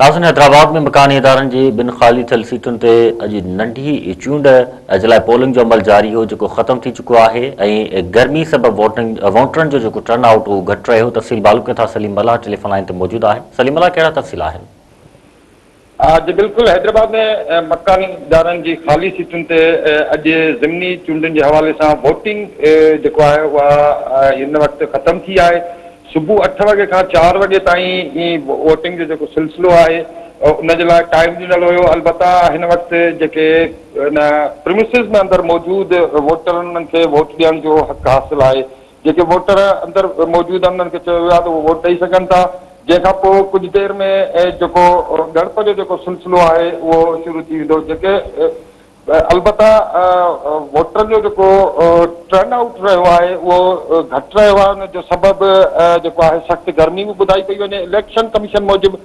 ناظرين حيدرآباد ۾ مڪاني ادارن جي ٻن خالي ٿيل سيٽن تي اڄ ننڍي چونڊ جي لاء پولنگ جو عمل جاري هو جيڪو ختم ٿي چڪو آهي ۽ گرمي سبب ووٽنگ ووٽرن جو جيڪو ٽرن آئوٽ اهو گهٽ رهيو تفصيل معلوم ڪيون ٿا سليم ملاح ٽيليفون لائين تي موجود آهن سليم ملاح ڪهڙا تفصيل آهن. جي بلڪل حيدرآباد ۾ مڪاني ادارن جي خالي سيٽن تي اڄ ضمني چونڊن جي حوالي سان ووٽنگ جيڪو آهي اها هن وقت ختم ٿي آهي صبح اٺ وڳي کان چار وڳي تائين ووٽنگ جو جيڪو سلسلو آهي ان جي لاء ٽائيم ڏنل هيو البته هن وقت جيڪي ان پريمسز ۾ اندر موجود ووٽر انهن کي ووٽ ڏيڻ جو حق حاصل آهي جيڪي ووٽر اندر موجود آهن انهن کي چيو ويو آهي ته اهي ووٽ ڏئي سگهن ٿا جنهن کان پوء ڪجهه دير ۾ جيڪو ڳڻپ جو جيڪو سلسلو آهي اهو شروع ٿي ويندو جيڪي البته ووٽرن جو جيڪو ٽرن آئوٽ رهيو آهي اهو گهٽ رهيو آهي ان جو سبب جيڪو آهي سخت گرمي به ٻڌائي پئي وڃي. اليڪشن ڪميشن موجب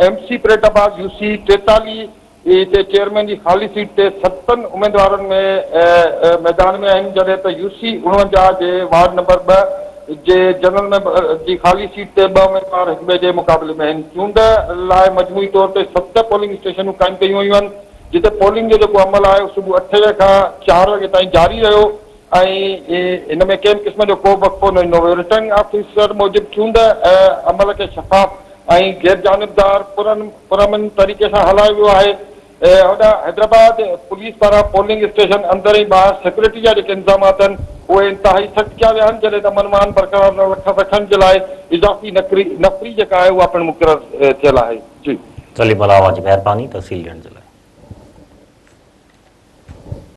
ايم سي پريٽ آباد يو سي 43 تي چيئرمين جي خالي سيٽ تي ستن اميدوارن ۾ ميدان ۾ آهن جڏهن ته يو سي 49 جي وارڊ نمبر ٻه جي جنرل ميمبر جي خالي سيٽ تي ٻه اميدوار هڪٻئي جي مقابلي ۾ آهن. چونڊ لاء مجموعي طور تي ست پولنگ اسٽيشنون قائم ڪيون ويون آهن. جتي پولنگ جو جيڪو عمل آهي اهو صبح اٺ وڳي کان چار وڳي تائين جاري رهيو ۽ ان ۾ ڪنهن به قسم جو ڪو به وقفو نه ڏنو ويو. رٽرننگ آفيسر موجب چونڊ عمل کي شفاف ۽ غيرجانبدار پرامن طريقي سان هلايو ويو آهي. هوڏانهن حيدرآباد پوليس پاران پولنگ اسٽيشن اندر ۽ ٻاهر سيڪيورٽي جا جيڪي انتظامات آهن اهي انتهائي سخت ڪيا ويا آهن جڏهن ته امن امان برقرار رکڻ جي لاء اضافي نفري جيڪا آهي اها پڻ مقرر ٿيل آهي. جي. سليم الله اوهان جي مهرباني تفصيل ڏيڻ جي لاء.